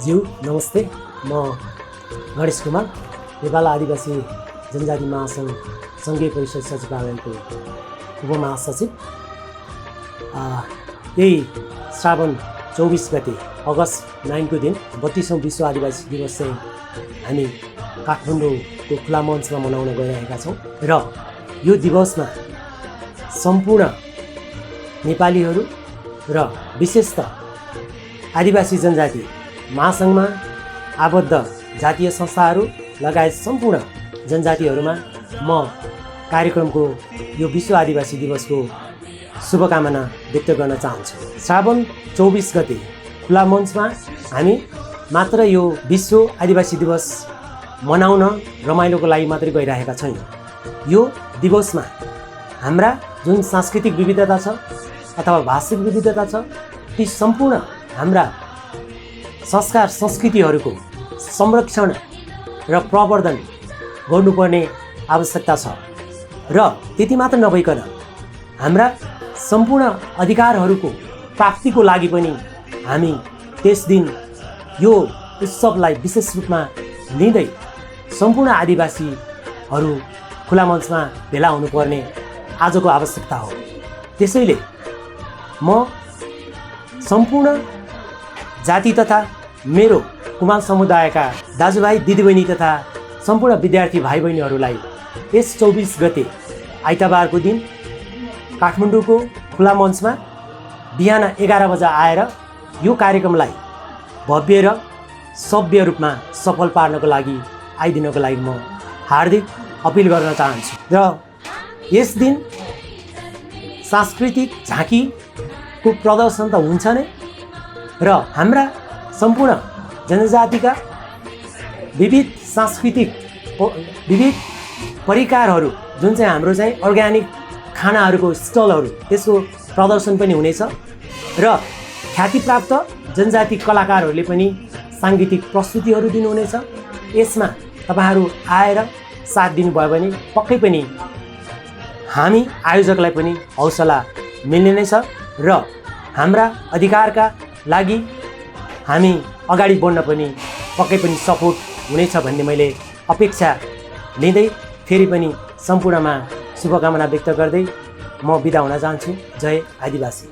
ज्यू नमस्ते। म गणेश कुमार, नेपाल आदिवासी जनजाति महासङ्घ सङ्घीय परिषद सचिवालयको उपमहासचिव। यही श्रावण 24 गते अगस्त 9 को दिन 32औं विश्व आदिवासी दिवस चाहिँ हामी काठमाडौँको खुला मञ्चमा मनाउन गइरहेका छौँ र यो दिवसमा सम्पूर्ण नेपालीहरू र विशेषतः आदिवासी जनजाति महासङ्घमा आबद्ध जातीय संस्थाहरू लगायत सम्पूर्ण जनजातिहरूमा म कार्यक्रमको यो विश्व आदिवासी दिवसको शुभकामना व्यक्त गर्न चाहन्छु। श्रावण 24 गते खुला मञ्चमा हामी मात्र यो विश्व आदिवासी दिवस मनाउन रमाइलोको लागि मात्रै गइरहेका छैनौँ। यो दिवसमा हाम्रा जुन सांस्कृतिक विविधता छ अथवा भाषिक विविधता छ, ती सम्पूर्ण हाम्रा संस्कार संस्कृतिहरूको संरक्षण र प्रवर्धन गर्नुपर्ने आवश्यकता छ र त्यति मात्र नभइकन हाम्रा सम्पूर्ण अधिकारहरूको प्राप्तिको लागि पनि हामी त्यस दिन यो उत्सवलाई विशेष रूपमा लिँदै सम्पूर्ण आदिवासीहरू खुला मञ्चमा भेला हुनुपर्ने आजको आवश्यकता हो। त्यसैले म सम्पूर्ण जाति तथा मेरो कुमाल समुदायका दाजुभाइ दिदीबहिनी तथा सम्पूर्ण विद्यार्थी भाइ बहिनीहरूलाई यस 24 गते आइतबारको दिन काठमाडौँको खुला मञ्चमा बिहान 11 बजे आएर यो कार्यक्रमलाई भव्य र सभ्य रूपमा सफल पार्नको लागि आइदिनको लागि म हार्दिक अपिल गर्न चाहन्छु। र यस दिन सांस्कृतिक झाँकीको प्रदर्शन त हुन्छ नै र हाम्रा सम्पूर्ण जनजातिका विविध सांस्कृतिक विविध परिकारहरू जुन चाहिँ हाम्रो चाहिँ अर्ग्यानिक खानाहरूको स्टलहरू, त्यसको प्रदर्शन पनि हुनेछ र ख्यातिप्राप्त जनजाति कलाकारहरूले पनि साङ्गीतिक प्रस्तुतिहरू दिनुहुनेछ। यसमा तपाईँहरू आएर साथ दिनुभयो भने पक्कै पनि हामी आयोजकलाई पनि हौसला मिल्ने नै छ र हाम्रा अधिकारका लागि हामी अगाडि बढ्न पनि पक्कै पनि सपोर्ट हुनेछ भन्ने मैले अपेक्षा लिँदै फेरि पनि सम्पूर्णमा शुभकामना व्यक्त गर्दै म बिदा हुन चाहन्छु। जय आदिवासी।